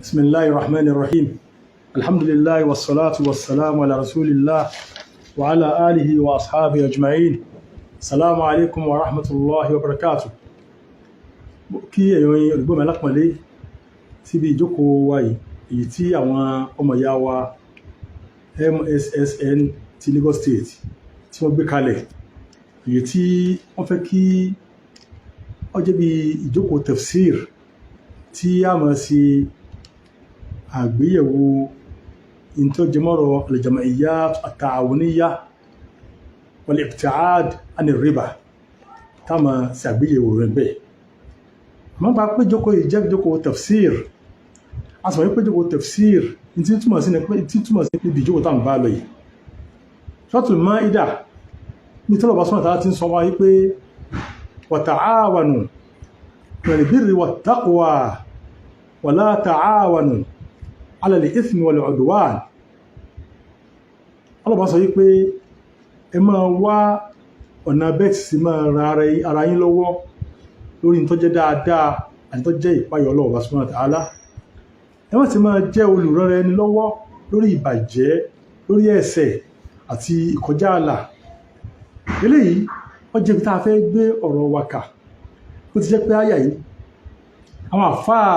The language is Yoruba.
بسم الله الرحمن الرحيم. الحمد لله والصلاة والسلام على رسول الله وعلى آله وأصحابه أجمعين. السلام عليكم ورحمة الله وبركاته. Kí ẹ̀yin olùgbọ́ mi alápọ̀nlé síbi ìjókòó wa yìí, èyí tí àwọn ọmọ ìyá wa MSSN ti Lagos State tí wọ́n gbé kalẹ̀, èyí tí wọ́n fẹ́ kí ó jẹ́ bí ìjókòó tafsir tí a máa ṣe àgbéyẹ̀wò ìtọ́jẹmọ́rọ̀ al-jam'iyyat at-ta'awuniyya wal-ibti'ad 'ani riba, tá a máa ṣe àgbéyẹ̀wò rẹ̀ bẹ́ẹ̀. Àmọ́ bá pé jókòó yìí jẹ́ jókòó tafsir, a sọ wípé jókòó tafsir ní tí túmọ̀ sí ní pé tí túmọ̀ sí níbi ìjókòó tá à ń bá lọ yìí. Suratul Maida ní tí ọlọ́ba sọ́nà ti ń sọ wá wípé wa ta'awanu 'alal birri wat-taqwa wa la ta'awanu 'alal ithmi wal-'udwan. Ọlọ́ba sọ wípé ẹ máa wá ọ̀nà bẹ́ẹ̀ tí sì máa ra ara yín lọ́wọ́ lórí tó jẹ́ dáadáa àti tó jẹ́ ìpáyọ̀ Ọlọ́run subhanahu wa ta'ala. Ẹ má ti máa jẹ́ olùrànra ẹni lọ́wọ́ lórí ìbàjẹ́, lórí ẹ̀ṣẹ̀ àti ìkọjá ààlà. Eléyìí ó jẹ́ ibi tá a fẹ́ gbé ọ̀rọ̀ wa kà. Ó ti jẹ́ pé àyà yìí, àwọn àfáà